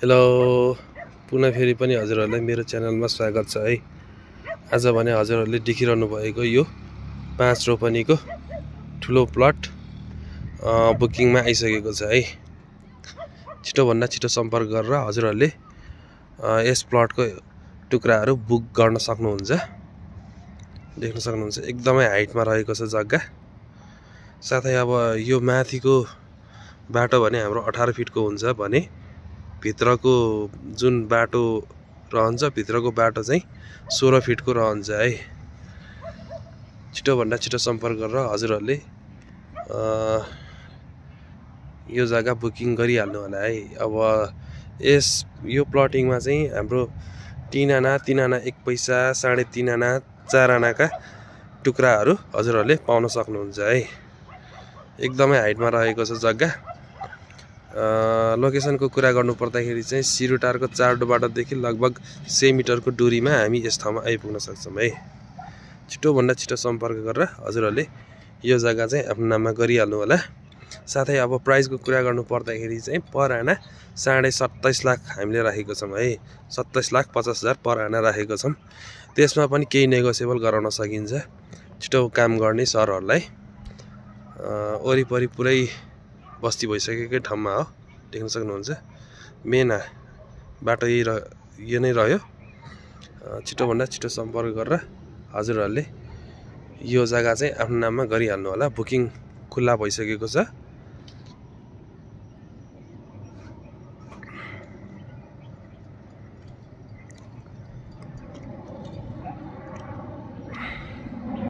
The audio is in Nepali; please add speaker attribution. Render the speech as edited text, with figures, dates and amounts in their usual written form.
Speaker 1: हेलो पुनः फेरि पनि हजुरहरूलाई मेरो च्यानलमा स्वागत छ है। आज भने हजुरहरूले देखिरहनु भएको यो 5 रोपनीको ठुलो प्लट बुकिङमा आइसकेको छ है। छिटोभन्दा छिटो सम्पर्क गरेर हजुरहरूले यस प्लटको टुक्राहरू बुक गर्न सक्नुहुन्छ। देख्न सक्नुहुन्छ एकदमै हाइटमा रहेको छ जग्गा। साथै अब यो माथिको बाटो भने हाम्रो 18 फिटको हुन्छ भने भित्रको जुन बाटो रहन्छ भित्रको बाटो चाहिँ 16 फिटको रहन्छ है। छिटोभन्दा छिटो सम्पर्क गरेर हजुरहरूले यो जग्गा बुकिङ गरिहाल्नु होला है। अब यो प्लटिङमा चाहिँ हाम्रो 3 आना 3 आना 1 पैसा 3.5 आना 4 आनाका टुक्राहरू हजुरहरूले पाउन सक्नुहुन्छ है। एकदमै हाइटमा रहेको छ जग्गा। लोकेसनको कुरा गर्नु पर्दाखेरि चाहिँ सिरुटारको 4 डोबाटोदेखि लगभग 100 मिटरको दूरीमा हामी यस ठाउँमा आइपुग्न सक्छौँ है। छिटोभन्दा छिटो सम्पर्क गरेर हजुरहरूले यो जग्गा चाहिँ आफ्नो नाममा गरिहाल्नु होला। साथै अब प्राइसको कुरा गर्नु पर्दाखेरि चाहिँ पर आना 27.5 लाख हामीले राखेको छौँ है। 27,50,000 पर आना राखेको छौँ। त्यसमा पनि केही नेगोसिएबल गराउन सकिन्छ छिटो काम गर्ने सरहरूलाई। वरिपरि पुरै बस्ती भइसकेकै ठाउँमा हो, देख्न सक्नुहुन्छ। मेन बाटो यो नै रह्यो। छिटोभन्दा छिटो सम्पर्क गरेर हजुरहरूले यो जग्गा चाहिँ आफ्नो नाममा गरिहाल्नु होला। बुकिङ खुल्ला भइसकेको छ।